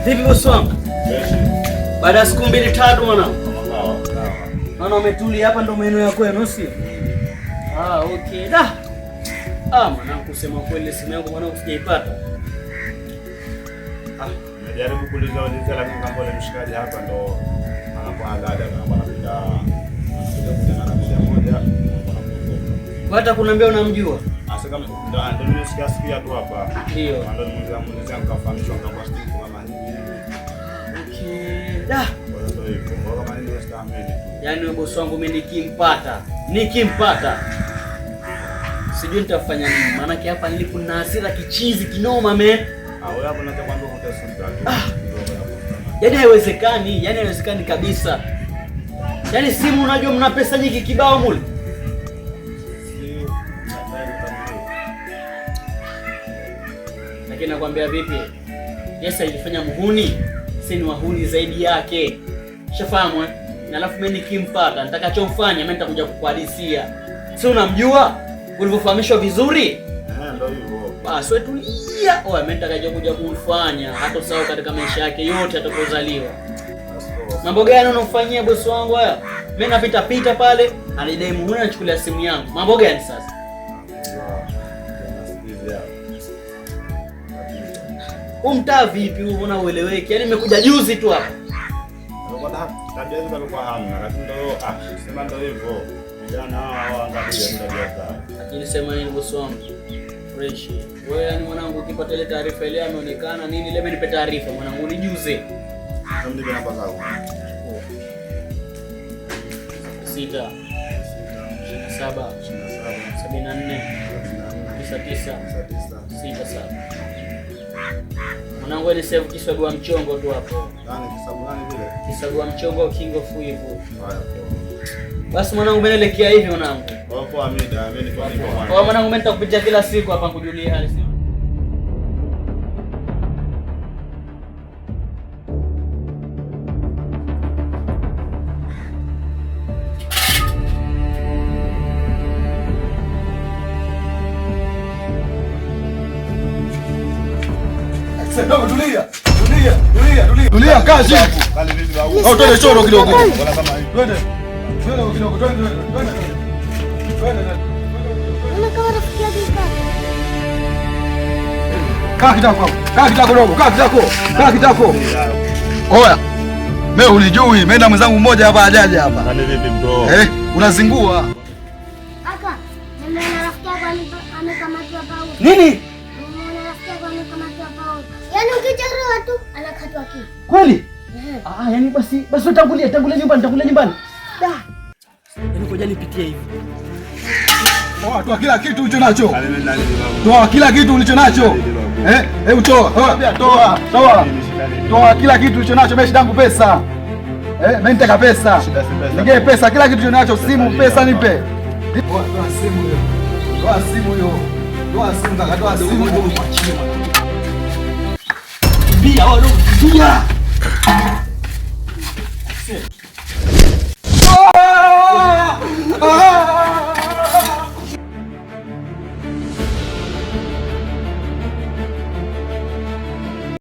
Vipi bosi wangu? Baada ya siku mbili tatu mwanangu. Naona umetulia hapa ndo maeneo ya kwenu sio? Ah, okay. Da. Ah, mwanangu kusema kweli simu yangu mwanangu sijaipata. Ah, najaribu kuuliza ulizia lakini kama ule mshikaji hapa ndo anakuwa dada anakuwa anapita anakuja mara moja moja anakuwa. Hata kuniambia unamjua? Asa kama ndo ndo nimesikia sikia tu hapa. Ndio. Ndo nimuuliza nikafahamishwa kwa simu kama hivi. Okay. Da. Kwa hiyo ndo hivyo. Kwa kama nini stahimili tu. Yaani wewe bosi wangu mimi nikimpata, nikimpata sijui nitafanya nini, maanake hapa nilipo na hasira kichizi kinoma man. Ah, wewe hapo naweza kuambia utasubira tu. Ah. Yaani haiwezekani, yaani haiwezekani kabisa. Yaani simu unajua mna pesa nyingi kibao mule. Lakini nakwambia vipi? Yes, alijifanya muhuni, si ni wahuni zaidi yake. Shafahamu eh? Na alafu mimi nikimpata, nitakachomfanya mimi nitakuja kukuhadisia. Si unamjua? Ulivyofahamishwa vizuri? Eh, ndo hivyo. Basi wewe tulia. Oya, mimi nitakachokuja kumfanya hatosahau katika maisha yake yote atakapozaliwa. Mambo gani unamfanyia bosi wangu haya? Mimi napita pita pale, anidai muhuni anachukulia simu yangu. Mambo gani sasa? Huu mtaa vipi huu, mbona ueleweki? Yaani nimekuja juzi tu hapa. Tabia hizo alikuwa hamna, lakini ndo ah, sema ndo hivyo. Vijana hao waangalie tabia zao. Lakini sema nini bosi wangu? Fresh. Wewe yani mwanangu ukipata ile taarifa ile ameonekana nini, leo nipe taarifa mwanangu nijuze. Nipe namba zako. 6 27 74 99 67. Mwanangu ile save kiswagu wa mchongo tu hapo. Nani kisabu nani vile? Kiswagu wa mchongo King of Wivu. Haya poa. Basi mwanangu mimi naelekea hivi mwanangu. Poa poa Amida, mimi niko nipo mwanangu. Kwa mwanangu mimi nitakupitia kila siku hapa kujulia hali. Tulia, tulia, tulia, tulia. Tulia, kaa chini. Au twende choro kidogo. Twende. Twende kidogo, twende, twende. Twende. Mbona kama rafiki yake kaka? Kaa kitako hapo. Kaa kitako dogo, kaa kitako. Kaa kitako. Oya. Mimi unijui, mimi na mwenzangu mmoja hapa ajaje hapa. Nani vipi bro? Eh, unazingua. Aka, nimeona rafiki yako amekamatwa Paulo. Nini? Nimeona rafiki yako amekamatwa Paulo. Yaani ukichelewa tu anakatwa kichwa. Kweli? Ah, yani basi basi tangulia, tangulia nyumbani, tangulia nyumbani. Da. Yaani ngoja nipitie hivi. Toa, toa kila kitu ulicho nacho. Toa kila kitu ulicho nacho. Eh, hebu toa. Toa, toa, toa. Toa kila kitu ulicho nacho, mimi shida yangu pesa. Eh, mimi nitaka pesa. Nigee pesa, kila kitu ulicho nacho, simu, pesa nipe. Toa, toa simu hiyo. Toa simu hiyo. Toa simu kaka, toa simu. Kimbia, wewe kimbia.